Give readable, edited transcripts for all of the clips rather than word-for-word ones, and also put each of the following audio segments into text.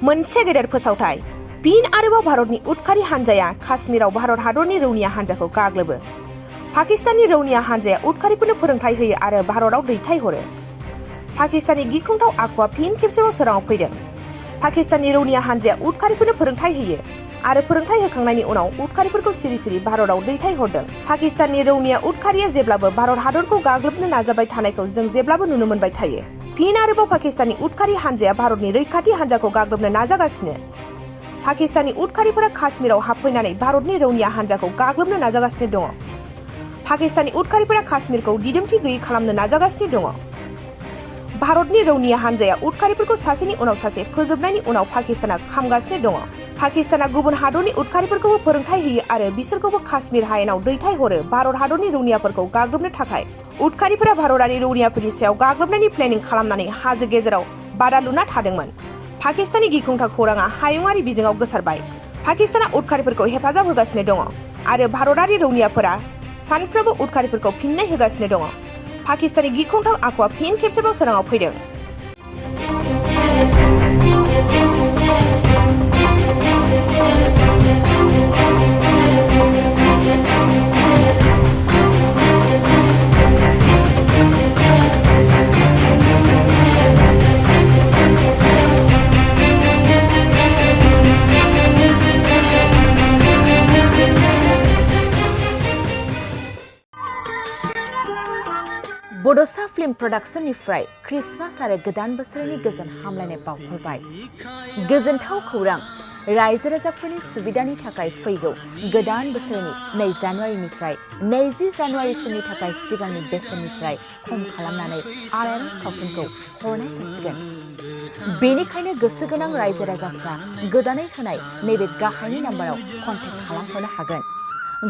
मोनसे गेदेर फोसावथाय फिन आरोबाव भारतनि उदखारि हानजाया काश्मीराव भारत हादरनि रौनिया हानजाखौ गाग्लोबो। पाकिस्ताननि रौनिया हानजाया उदखारिफोरनो फोरोंथाय होयो आरो भारतआव दैथायहरो। पाकिस्ताननि गिख्रंथाव आखुआ फिन खेबसेबाव सोराङाव फैदों। पाकिस्ताननि रौनिया हानजाया उदखारिफोरनो फोरोंथाय होयो आरो फोरोंथाय होखांनायनि उनाव उदखारिफोरखौ सिरि सिरि भारतआव दैथायहरदों। पाकिस्ताननि रौनिया उदखारिया जेब्लाबो भारत हादरखौ गाग्लोबनो नाजाबाय थानायखौ जों जेब्लाबो नुनो मोनबाय थायो। फिन आरोबाव पाकिस्ताननि उदखारि हानजाया भारतनि रैखाथि हानजाखौ गाग्लोबनो नाजागासिनो। पाकिस्ताननि उदखारिफोरा काश्मीराव हाबफैनानै भारतनि रौनिया हानजाखौ गाग्लोबनो नाजागासिनो दङ। पाकिस्ताननि उदखारिफोरा काश्मीरखौ दिदोमथि गैयै खालामनो नाजागासिनो दङ। भारतनि रौनिया हानजाया उदखारिफोरखौ सासेनि उनाव सासे फोजोबनायनि उनाव पाकिस्ताना खामगासिनो दङ। पाकिस्ताना गुबुन हादरनि उदखारिफोरखौबो फोरोंथाय होयो आरो बिसोरखौबो काश्मीर हायेनाव दैथायहरो भारत हादरनि रौनियाफोरखौ गाग्लोबनो थाखाय। उदखारिफोरा भारतारि रौनियाफोरनि सायाव गाग्लोबनायनि प्लेनिं खालामनानै हाजो गेजेराव बादा लुना थादोंमोन। पाकिस्ताननि गिख्रंथाव खौराङा हायुङारि बिजोङाव गोसारबाय। पाकिस्ताना उदखारिफोरखौ हेफाजाब होगासिनो दङ आरो भारतारि रौनियाफोरा सानफ्रोमबो उदखारिफोरखौ फिन्नाय होगासिनो दङ। पाकिस्ताननि गिख्रंथाव आखुआ फिन खेबसेबाव सोराङाव फैदों। बड'सा फिल्म प्रडाक्शननिफ्राय क्रिसमास आरो गोदान बोसोरनि गोजोन हामलायनाय बावहरबाय। गोजोनथाव खौरां, रायजो राजाफोरनि सुबिदानि थाखाय फैगौ गोदान बोसोरनि 2 जानुवारिनिफ्राय 20 जानुवारिसिमनि थाखाय सिगांनि बेसेननिफ्राय खम खालामनानै आलायारन सावथुनखौ हरनाय जासिगोन। बेनिखायनो गोसो गोनां रायजो राजाफ्रा गोदानै होनाय नैबे गाहायनि नाम्बाराव कन्टेक्ट खालामहरनो हागोन।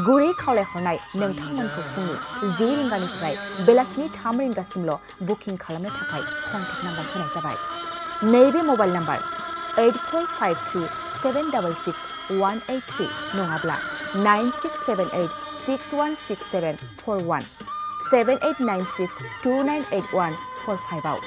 गुरै खावलायहरनाय नोंथांमोनखौ फुंनि 10 रिंगानिफ्राय बेलासिनि 3 रिंगासिमल' बुकिं खालामनो थाखाय कन्टेक्ट नाम्बार होनाय जाबाय। नैबे मबाइल नाम्बार 8453766183 नङाब्ला 9678616741 7896298145 आव